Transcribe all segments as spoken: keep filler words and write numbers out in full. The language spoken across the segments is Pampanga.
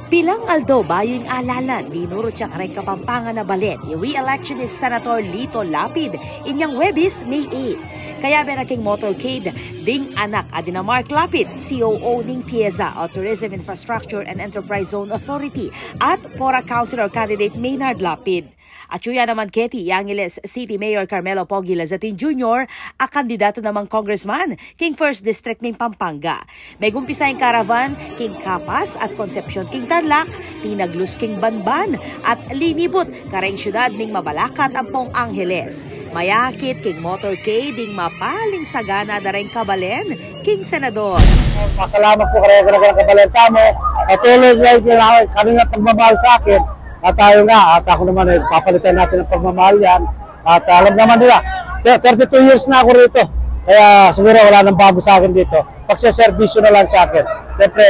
Pilang aldo bayu ing alalan, dinurut ya kareng Kapampangan a balen i re-election ni Senator Lito Lapid inyang Huwebes, May eight. Kayabe na king motorcade ding anak a dina Mark Lapid, C O O ning PIEZA o Tourism Infrastructure and Enterprise Zone Authority, at PORA Councilor candidate Maynard Lapid. Atyu ya naman keti i Angeles City Mayor Carmelo Pogi Lazatin Junior a kandidato namang congressman king First District ning Pampanga. Megumpisa ing caravan king Capas at Concepcion king Tarlac, tinaglus king Banban, at linibut kareng syudad ning mabalakat ampong Angeles. Mayakit king motorcade ing mapaling sagana da reng kabalen king senador. Pasalamat pu kareng gana-ganang kabalen tamu. Patuloy na ing kanilang pagmamahal sa akin. At tayo nga, at aku naman ay papalitan natin ng pagmamahal yan. At alam naman nila, te- thirty-two years na ako rito. Kaya siguro wala nang bago sa akin dito. Pagseserbisyo na lang sa akin. Siyempre,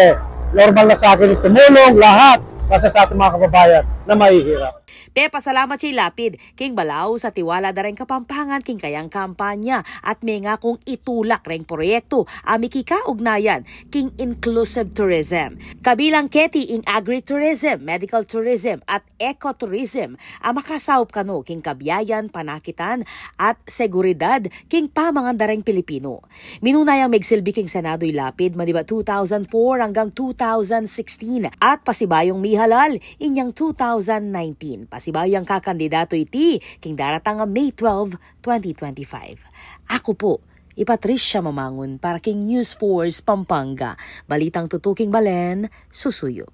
normal na sa akin yung tumulong lahat para sa ating mga kababayan na mahihirap. Pepasalamat ya i Lapid king balaus a tiwala da reng Kapampangan king kayang kampanya at mengaku itulak reng proyektu a mikikaugnayan king inclusive tourism. Kabilang keti ing agritourism, medical tourism, at ecotourism a makasaup kanu king kabiayan, panakitan, at seguridad king pamangan da reng Pilipino. Minuna yang megsilbi king Senado i Lapid manibat two thousand four anggang two thousand sixteen at pasibayung mihalal inyang two thousand nineteen. Pasibayu yang kakandidato iti king daratang a May twelve, twenty twenty-five. Aku pu i Patricia Mamangun para king News Force Pampanga. Balitang tutuking balen, susuyu.